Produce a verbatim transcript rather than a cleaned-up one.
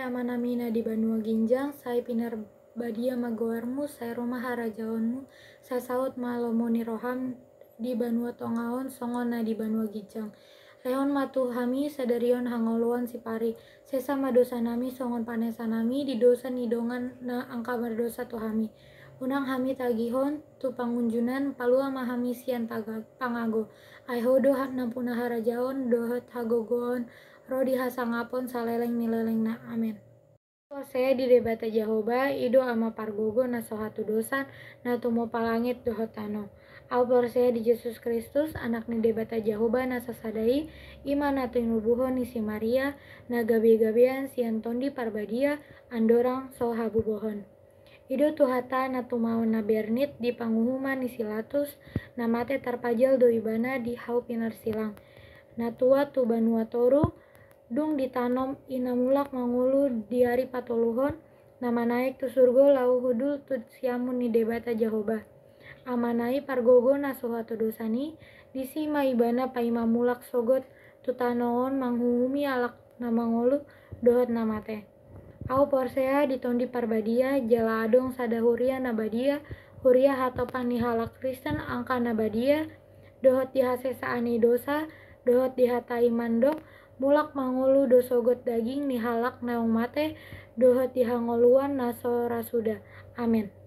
Amanami na di banua ginjang, sai pinarbadia ma goarmu, sai ro ma harajaonmu, sai saut ma lomo ni roham di banua tonga on songon na di banua ginjang. Lehon ma tu hami sadari on hangoluan sipari, sesa ma dosanami songon panesanami di dosa ni dongan na angka mardosa tu hami. Unang hami tagihon tu pangunjunan, palua ma hami sian pangago. Ai Ho do nampuna harajaon dohot hagogoon ro di hasangapon saleleng ni lelengna. Amen. Porsea di Debata Jahowa, i do Ama pargogo na so hatudosan, na tumopa langit dohot tano. Au porsea di Jesus Kristus, Anak ni Debata Jahowa na sasada i, i ma na tinubuhon ni si Maria, na gabegabean sian Tondi Parbadia, andorang so habubohon. I do Tuhanta na tumaon na bernit di panguhuman ni si Latus, na mate tarpajal do Ibana di hau pinarsilang. Na tua tu banua toru, dung ditanom i na mulak mangolu di ari patoluhon, na manaek tu surgo laho hundul tu siamun ni Debata Jahowa. Amana i pargogo na so hatudosan i, disi ma Ibana paima mulak sogot tu tano on manguhumi halak na mangolu dohot na mate. Au porsea di Tondi Parbadia, jala adong sada huria na badia, huria hatopan ni halak Kristen angka na badia, dohot di hasesaan ni dosa, dohot di hata i mandok, mulak mangolu do sogot daging ni halak naung mate, dohot di hangoluan na so ra suda. Amen.